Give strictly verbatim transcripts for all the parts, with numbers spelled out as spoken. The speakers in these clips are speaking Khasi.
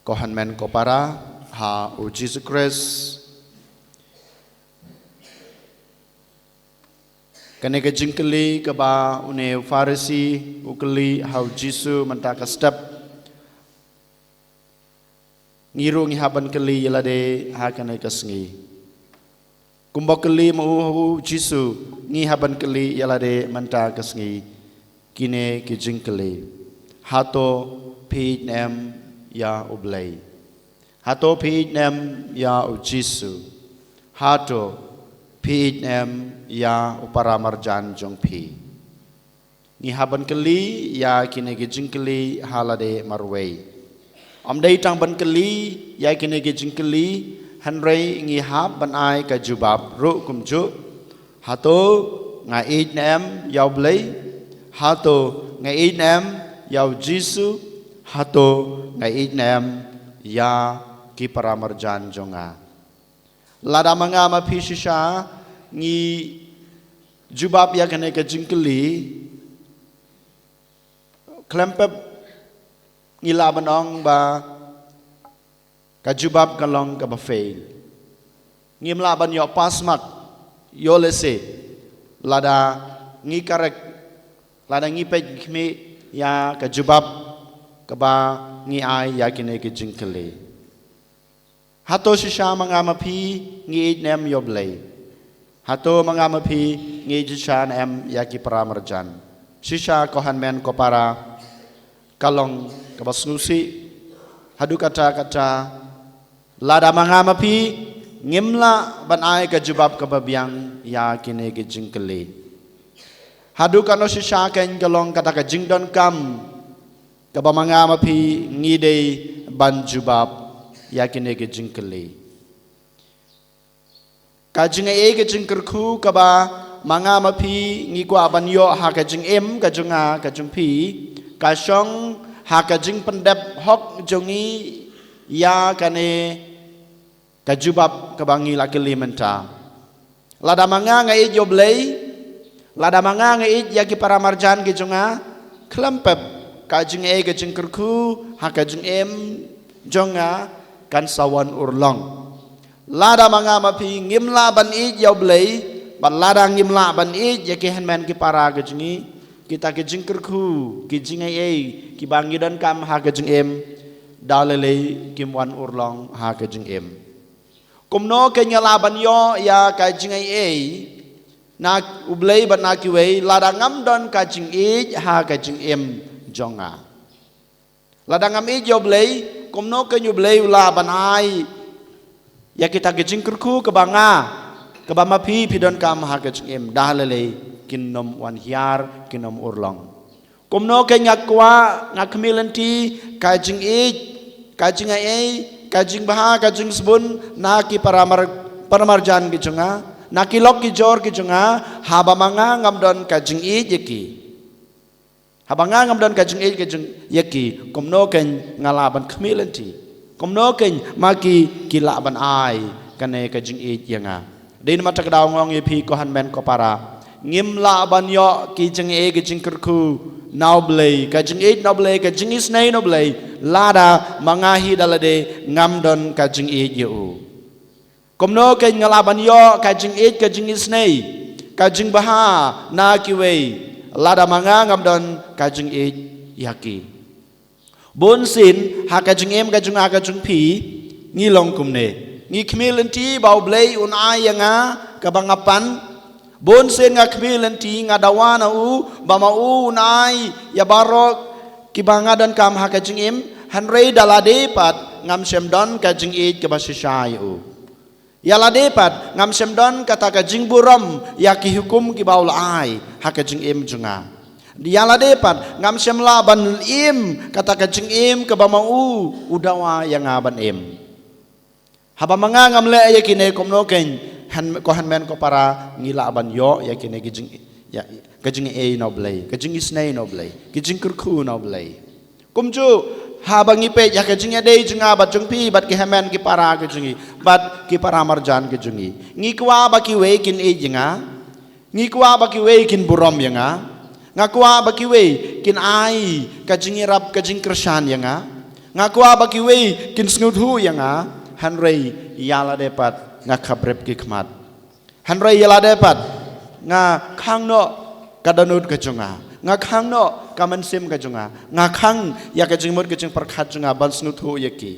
Ko hynmen ko para ha u Jisu Khrist. Kane ka jingkylli kaba une u Pharisi u kylli ha u Jisu mynta ka step. Ngi ruh ngi hap ban kylli ïa lade ha kane ka sngi. Kumba kylli ma u ha u Jisu, ngi hap ban kylli ïa lade mynta ka sngi kine ki jingkylli. Hato phi ïeit ne em ïa u Blei? Hato phi ïeit ne em ïa u Jisu? Hato phi ïeit ne em ïa u para marjan jong phi? Ngi hap ban kylli ïa kine ki jingkylli ha lade marwei. Ym dei tang ban kylli ïa kine ki jingkylli, hynrei ngi hap ban ai ka jubab ruh kumjuh. Hato nga ïeit ne em ïa u Blei? Hato nga ïeit ne em ïa u Jisu? Hato nga ïeit ne em ïa ki para marjan jong nga? Lada ma nga ma phi shisha ngi jubab ïa kane ka jingkylli, khlem pep ngi lah ban ong ba ka jubab ka long kaba fail. Ngim lah ban ïoh pass mark, ïoh lehse lada ngi correct, lada ngi peit khmih ïa ka jubab kaba ngi ai ïa kine ki jingkylli. Hato shisha ma nga ma phi ngi ïeit ne em ïa u Blei? Hato ma nga ma phi ngi ïeit shisha ne em ïa ki para marjan? Shisha ko hynmen ko para, ka long kaba sngewsih haduh katta katta lada ma nga ma phi ngim lah ban ai ka jubab kaba biang ïa kine ki jingkylli. Haduh katno shisha kein ka long kata ka jingdonkam kaba ma nga ma phi ngi dei ban jubab ïa kine ki jingkylli. Ka jingaiei ka jingkyrkhu kaba ma nga ma phi ngi kwah ban ïoh ha ka jingim ka jong nga ka jong phi, ka shong ha ka jingpyndep hok jong ngi ïa kane ka jubab kaba ngi la kylli mynta. Lada ma nga nga ïeit ïa u Blei, lada ma nga nga ïeit ïa ki para marjan ki jong nga, khlem pep ka jingaiei ka jingkyrkhu ha ka jingim jong nga kan sa wan urlong. Lada ma nga ma phi ngim lah ban ïeit ïa u Blei, bad lada ngim lah ban ïeit ïa ki hynmen ki para ki jong ngi, kita ki jingkyrkhu, ki jingaiei kiba ngi donkam ha ka jingim, da lei lei kim wan urlong ha ka jingim. Kumno kein nga lah ban ïoh ïa ka jingaiei na u Blei bad na kiwei lada ngam don ka jingïeit ha ka jingim jong nga? Lada ngam ïeit ïa u Blei, kumno kein u Blei u lah ban ai ïa kita ki jingkyrkhu kaba nga, kaba ma phi phi donkam ha ka jingim? Da lei lei kin ym wan hiar, kin ym urlong. Kumno kein nga kwah, nga khmih lynti ka jingïeit, ka jingaiei, ka jingbha, ka jingsbun na ki para mar-, para marjan ki jong nga, na ki lok ki jor ki jong nga, haba ma nga ngam don ka jingïeit ïa ki. Haba nga ngam don ka jingïeit ka jing ïa ki, kumno kein nga lah ban khmih lynti? Kumno kein ma ki ki lah ban ai kane ka jingïeit ïa nga? Dei namar kata ka daw nga ong ïa phi ko hynmen ko para, ngim lah ban ïoh ki jingaiei ki jingkyrkhu na u Blei, ka jingïeit na u Blei, ka jingisynei na u Blei, lada ma nga hi da lade ngam don ka jingïeit ïa u. Kumno kein nga lah ban ïoh ka jingïeit, ka jingisynei, ka jingbha na kiwei, lada ma nga ngam don ka jingïeit ïa ki? Bun sien ha ka jingim ka jong nga ka jong phi, ngi long kumne. Ngi khmih lynti ba u Blei un ai ïa nga kaba nga pan. Bun sien nga khmih lynti, nga dawa na u ba ma u un ai ïa baroh kiba nga donkam ha ka jingim, hynrei da lade pat ngam shym don ka jingïeit kaba shisha ïa u. Ïa lade pat ngam shym don kata ka jingburom ïa ki hukum kiba u la ai ha ka jingim jong nga. Ïa lade pat ngam shym lah ban im kata ka jingim kaba ma u u dawa ïa nga ban im. Haba ma nga ngam leh ïa kine, kumno kein, hyn-, ko hynmen ko para, ngi lah ban ïoh ïa kine ki jing, ïa, ka jingaiei na u Blei, ka jingisynei na u Blei, ka jingkyrkhu na u Blei? Kumjuh, haba ngi peit ïa ka jingïadei jong nga bad jong phi bad ki hynmen ki para ki jong ngi, bad ki para marjan ki jong ngi, ngi kwah ba kiwei kin ïeit ïa nga? Ngi kwah ba kiwei kin burom ïa nga? Nga kwah ba kiwei kin ai ka jingïarap, ka jingkyrshan ïa nga? Nga kwah ba kiwei kin sngewthuh ïa nga, hynrei ïa lade pat nga khabrep ki khmat. Hynrei ïa lade pat nga khang noh ka dohnud ka jong nga. Nga khang noh ka mynsiem ka jong nga. Nga khang ïa ka jingmut ka jingpyrkhat jong nga ban sngewthuh ïa ki.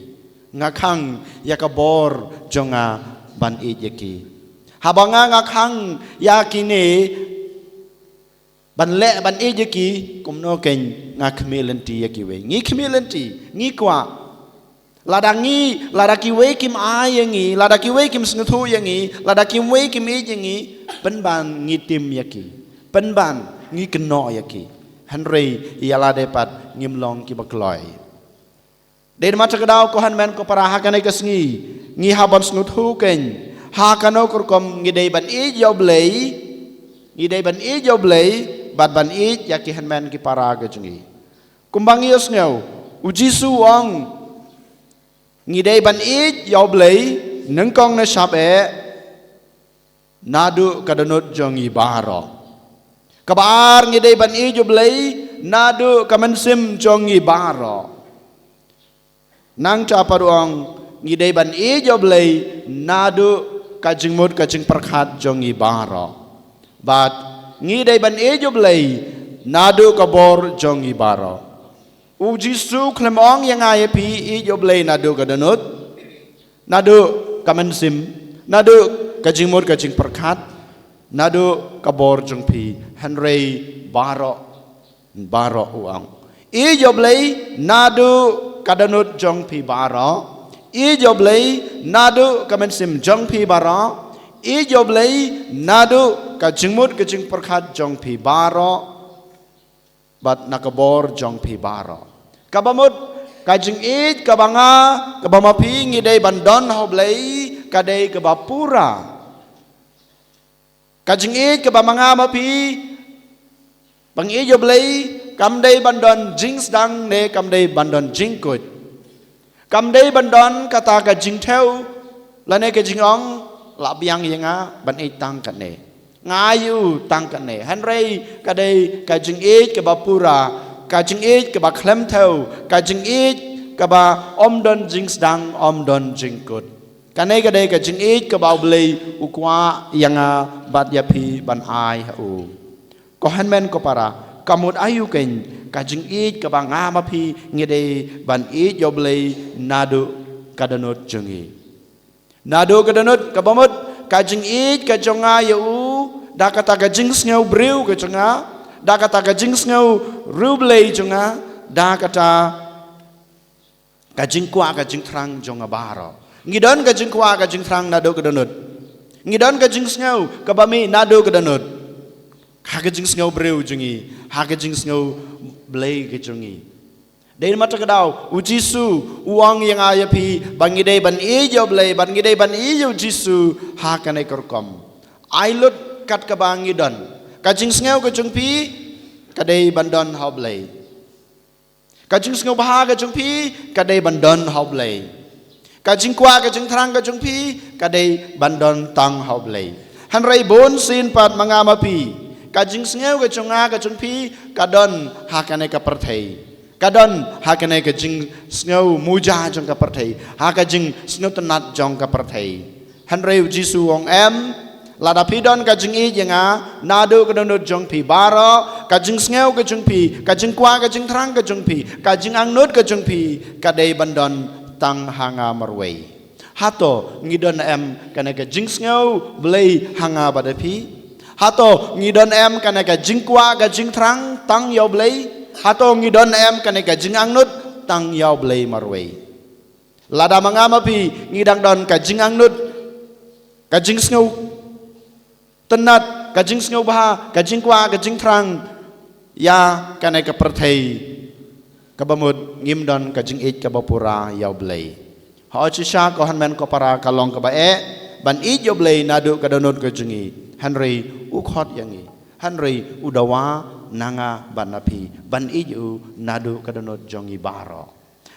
Nga khang ïa ka bor jong nga ban ïeit ïa ki. Haba nga nga khang ïa kine ban leh ban ïeit ïa ki, kumno kein nga khmih lynti ïa kiwei. Ngi khmih lynti, ngi kwah. Lada ngi, lada kiwei kim ai ïa ngi, lada kiwei kim sngewthuh ïa ngi, lada kiwei kim ïeit ïa ngi, pynban ngi tim ïa ki. Pynban ngi kynnoh ïa ki. Hynrei ïa lade pat ngim long kiba kloi. Dei namar kata ka daw, ko hynmen ko para, ha kane ka sngi ngi hap ban sngewthuh kein ha kano ka rukom ngi dei ban ïeit ïa U Blei, ngi dei ban ïeit ïa U Blei bad ban ïeit ïa ki hynmen ki para ka jong ngi. Kumba ngi ïohsngew, U Jisu u ong, ngi dei ban ïeit ïa U Blei nyngkong na shap eh, naduh ka dohnud jong ngi baroh. Kaba ar, ngi dei ban ïeit ïa U Blei naduh ka mynsiem jong ngi baroh. Nangta pat u ong, ngi dei ban ïeit ïa U Blei naduh ka jingmut ka jingpyrkhat jong ngi baroh. Bad ngi dei ban ïeit ïa U Blei naduh ka bor jong ngi baroh. U Jisu u khlem ong ïa nga ïa phi ïeit ïa U Blei naduh ka dohnud, naduh ka mynsiem, naduh ka jingmut ka jingpyrkhat, naduh ka bor jong phi, hynrei baroh, baroh u ong. Ïeit ïa U Blei naduh ka dohnud jong phi baroh. Ïeit ïa U Blei naduh ka mynsiem jong phi baroh. Ïeit ïa U Blei naduh ka jingmut ka jingpyrkhat jong phi baroh. Bad na ka bor jong phi baroh. Kaba mut, ka jingïeit kaba nga, kaba ma phi ngi dei ban don ha U Blei, ka dei kaba pura. Ka jingïeit kaba ma nga ma phi ba ngi ïeit ïa U Blei, kam dei ban don jingsdang ne kam dei ban don jingkut. Kam dei ban don kata ka jingthew lane ka jingong, lah biang ïa nga ban ïeit tang katne, nga ïeit tang katne. Hynrei ka dei ka jingïeit kaba pura, ka jingïeit kaba khlem thew, ka jingïeit kaba ym don jingsdang, ym don jingkut. Kane ka dei ka jingïeit kaba U Blei u kwah ïa nga bad ïa phi ban ai ha u. Ko hynmen ko para, ka mut aïu kein ka jingïeit kaba nga ma phi ngi dei ban ïeit ïa U Blei naduh ka dohnud jong ngi? Naduh ka dohnud, kaba mut ka jingïeit ka jong nga ïa u da kata ka jingsngew briew ka jong nga, da kata ka jingsngew riewblei jong nga, da kata ka jingkwah ka jingthrang jong nga baroh. Ngi don ka jingkwah ka jingthrang naduh ka dohnud. Ngi don ka jingsngew kaba mih naduh ka dohnud, ha ka jingsngew briew jong ngi, ha ka jingsngew Blei ka jong ngi. Dei namar kata ka daw, U Jisu u ong ïa nga ïa phi ba ngi dei ban ïeit ïa U Blei, ba ngi dei ban ïeit ïa U Jisu ha kane ka rukom. Ai lut kat kaba ngi don. Ka jingsngew ka jong phi ka dei ban don ha U Blei. Ka jingsngewbha ka jong phi ka dei ban don ha U Blei. Ka jingkwah ka jingthrang ka jong phi ka dei ban don tang ha U Blei. Hynrei bun sien pat ma nga ma phi, ka jingsngew ka jong nga ka jong phi ka don ha kane ka pyrthei. Ka don ha kane ka jingsngew muja jong ka pyrthei, ha ka jingsngewtynnat jong ka pyrthei. Hynrei U Jisu u ong, em, lada phi don ka jingïeit ïa nga naduh ka dohnud jong phi baroh, ka jingsngew ka jong phi, ka jingkwah ka jingthrang ka jong phi, ka jingangnud ka jong phi ka dei ban don tang ha nga marwei. Hato ngi don em kane ka jingsngew Blei ha nga bad ha phi? Hato ngi don em kane ka jingkwah ka jingthrang tang ïa U Blei? Hato ngi don em kane ka jingangnud tang ïa U Blei marwei? Lada ma nga ma phi ngi dang don ka jingangnud, ka jingsngewtynnat, ka jingsngewbha, ka jingkwah ka jingthrang ïa kane ka pyrthei, kaba mut ngim don ka jingïeit kaba pura ïa U Blei. Hooid shisha ko hynmen ko para, ka long kaba eh ban ïeit ïa U Blei naduh ka dohnud ka jong ngi. Hynrei u khot ïa ngi, hynrei u dawa na nga bad na phi ban ïeit ïa u naduh ka dohnud jong ngi baroh.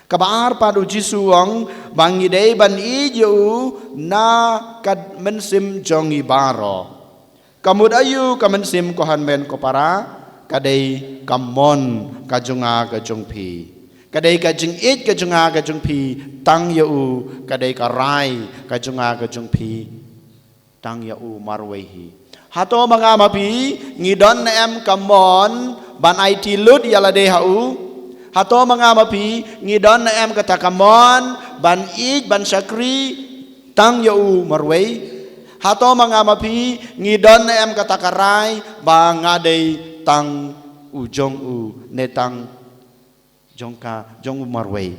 Kaba ar pat, U Jisu u ong ba ngi dei ban ïeit ïa u na ka mynsiem jong ngi baroh. Ka mut aïu ka mynsiem ko hynmen ko para? Ka dei ka mon ka jong nga ka jong phi. Ka dei ka jingïeit ka jong nga ka jong phi tang ïa u, ka dei ka rai ka jong nga ka jong phi tang ïa u marwei hi. Hato ma nga ma phi ngi don ne em ka mon ban aiti lut ïa lade ha u? Hato ma nga ma phi ngi don ne em kata ka mon ban ïeit ban shakri tang ïa u marwei? Hato ma nga ma phi ngi don ne em kata ka rai ba nga dei tang u jong u ne tang jong ka jong u marwei?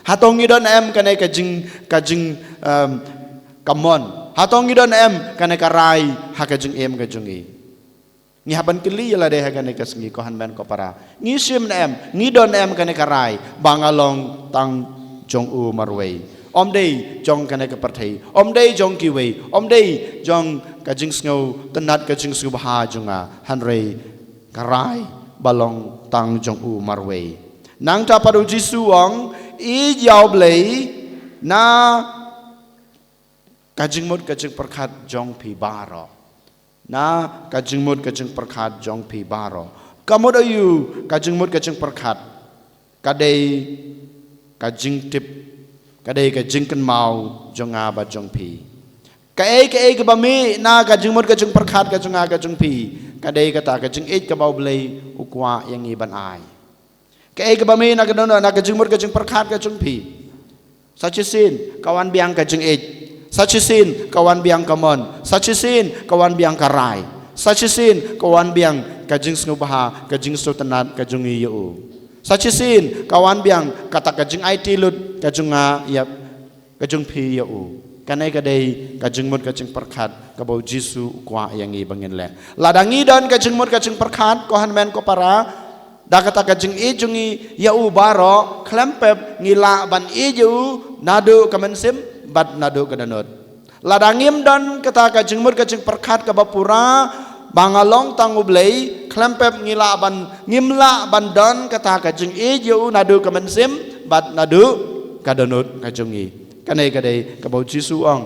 Hato ngi don em kane ka jing ka jing um, ka mon? Hato ngi don em kane ka rai ha ka jingim ka jong ngi? Ngi hap ban kylli ïa lade ha kane ka sngi, ko hynmen ko para. Ngi shim ne em, ngi don em kane ka rai ba nga long tang jong u marwei? Ym dei jong kane ka pyrthei, ym dei jong kiwei, ym dei jong ka jingsngew tynnat ka jingsngew bha jong nga, hynrei ka rai ba long tang jong u marwei. Nangta pat u Jisu u ong, ïeit ïa u Blei na ka jingmut ka jingpyrkhat jong phi baroh. Na ka jingmut ka jingpyrkhat jong phi baroh. Ka mut aïu ka jingmut ka jingpyrkhat? Ka dei ka jingtip, ka dei ka jingkynmaw jong nga bad jong phi. Kaei kaei kaba mih na ka jingmut ka jingpyrkhat ka jong nga ka jong phi, ka dei kata ka jingïeit kaba u Blei u kwah ïa ngi ban ai. Kaei kaba mih na ka dohnud, na ka jingmut ka jingpyrkhat ka jong phi. Sa shisien ka wan biang ka jingïeit, sa shisien ka wan biang ka mon, sa shisien ka wan biang ka rai, sa shisien ka wan biang ka jingsngewbha, ka jingsngewtynnat ka jong ngi ïa u. Sa shisien ka wan biang kata ka jingaiti lut ka jong nga ïa ka jong phi ïa u. Kane ka dei ka jingmut ka jingpyrkhat kaba u Jisu u kwah ïa ngi ba ngin leh. Lada ngi don ka jingmut ka jingpyrkhat, ko hynmen ko para, da kata ka jingïeit jong ngi ïa u baroh, khlem pep ngi lah ban ïeit ïa u naduh ka mynsiem bad naduh ka dohnud. Lada ngim don kata ka jingmut ka jingpyrkhat kaba pura ba nga long tang u Blei, khlem pep ngi lah ban, ngim lah ban don kata ka jingïeit ïa u naduh ka mynsiem bad naduh ka dohnud ka jong ngi. Kane ka dei kaba u Jisu u ong,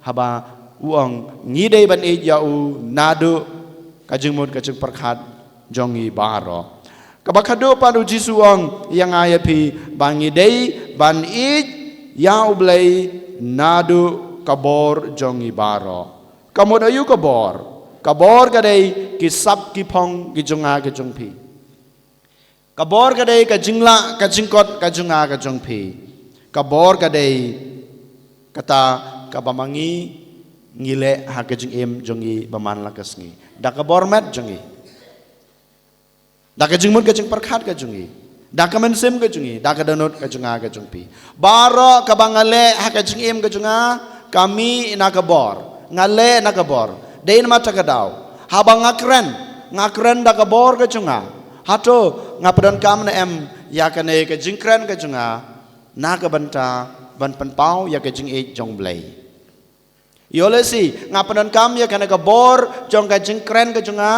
haba u ong ngi dei ban ïeit ïa u naduh ka jingmut ka jingpyrkhat jong ngi baroh. Kaba khadduh pat u Jisu u ong ïa nga ïa phi ba ngi dei ban ïeit ïa u Blei naduh ka bor jong ngi baroh. Ka mut aïu ka bor? Ka bor ka dei ki sap ki phong ki jong nga ki jong phi. Ka bor ka dei ka jinglah ka jingkot ka jong nga ka jong phi. Ka bor ka dei kata kaba ma ngi ngi leh ha ka jingim jong ngi ba man la ka sngi. Da ka bor met jong ngi, da ka jingmut ka jingpyrkhat ka jong ngi, da ka mynsiem ka jong ngi, da ka dohnud ka jong nga ka jong phi. Baroh kaba nga leh ha ka jingim ka jong nga, ka mih na ka bor. Nga leh na ka bor. Dei namar kata ka daw, haba nga kren, nga kren da ka bor ka jong nga. Hato nga pyndonkam ne em ïa kane ka jingkren ka jong nga na ka bynta ban pynpaw ïa ka jingïeit jong u Blei? Ïoh lehse nga pyndonkam ïa kane ka bor jong ka jingkren ka jong nga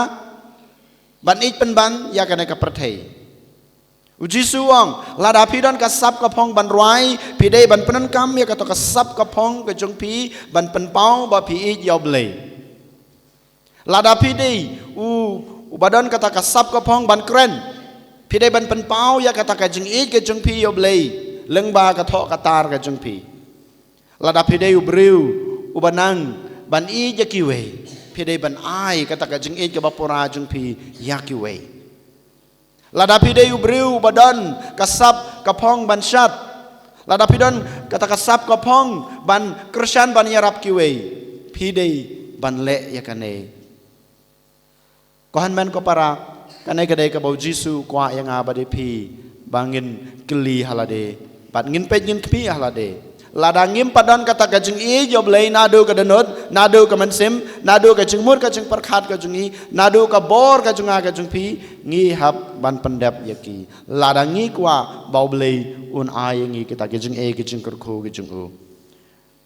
ban ïeit pynban ïa kane ka pyrthei. U Jisu u ong, lada phi don ka sap ka phong ban rwai, phi dei ban pyndonkam ïa kato ka sap ka phong ka jong phi ban pynpaw ba phi ïeit ïa u Blei. Lada phi dei u, uba don kata ka sap ka phong ban kren, phi dei ban pynpaw ïa kata ka jingïeit ka jong phi ïa u Blei lyngba ka thoh ka tar ka jong phi. Lada phi dei u briew uba nang ban ïeit ïa kiwei, phi dei ban ai kata ka jingïeit kaba pura jong phi ïa kiwei. Lada phi dei u briew uba don ka sap ka phong ban shad, lada phi don kata ka sap ka phong ban kyrshan ban ïarap kiwei, phi dei ban leh ïa kane. Ko hynmen ko para, kane ka dei kaba u Jisu u kwah ïa nga bad ïa phi ba ngin kylli ha lade bad ngin peit ngin khmih ha lade. Lada ngim pat don kata ka jingïeit ïa u Blei naduh ka dohnud, naduh ka mynsiem, naduh ka jingmut ka jingpyrkhat ka jong ngi, naduh ka bor ka jong nga ka jong phi, ngi hap ban pyndep ïa ki. Lada ngi kwah ba u Blei un ai ïa ngi kita ki jingeh ki jingkyrkhu ki jong u.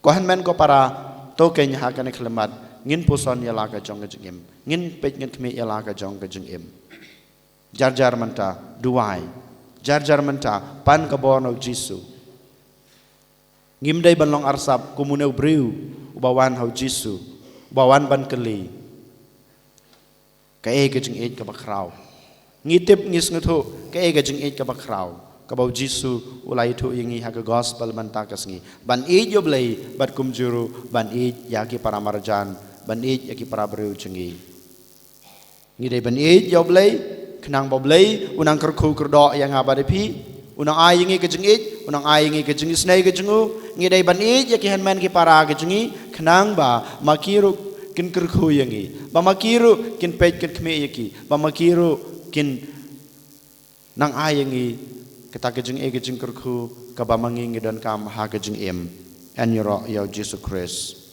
Ko hynmen ko para, to keiñ ha kane ka khyllipmat ngin puson ïa la ka jong ka jingim, ngin peit ngin khmih ïa la ka jong ka jingim. Jar jar mynta duwai, jar jar mynta pan ka bor na u Jisu. Ngim dei ban long arsap kum une u briew uba wan ha u Jisu, uba wan ban kylli kaei ka jingïeit kaba khraw. Ngi tip ngi sngewthuh kaei ka jingïeit kaba khraw. kaba u Jisu u la ïathuh ïa ngi ha ka gospel mynta ka sngi. Ban ïeit ïa u Blei, bad kumjuh ruh ban ïeit ïa ki para marjan, ban ïeit ïa ki para briew jong ngi. Ngi dei ban ïeit ïa u Blei, khnang ba u Blei un nang kyrkhu kyrdoh ïa nga bad ïa phi, un nang ai ïa ngi ka jingïeit, un nang ai ïa ngi ka jingisynei ka jong u. Ngi dei ban ïeit ïa ki hynmen ki para ka jong ngi, khnang ba ma ki ruh kin kyrkhu ïa ngi, ba ma ki ruh kin peit kin khmih ïa ki, ba ma ki ruh kin nang ai ïa ngi kata ka jingïeit ka jingkyrkhu kaba ma ngi ngi donkam ha ka jingim. Yn ïaroh ïa u Jisu Khrist.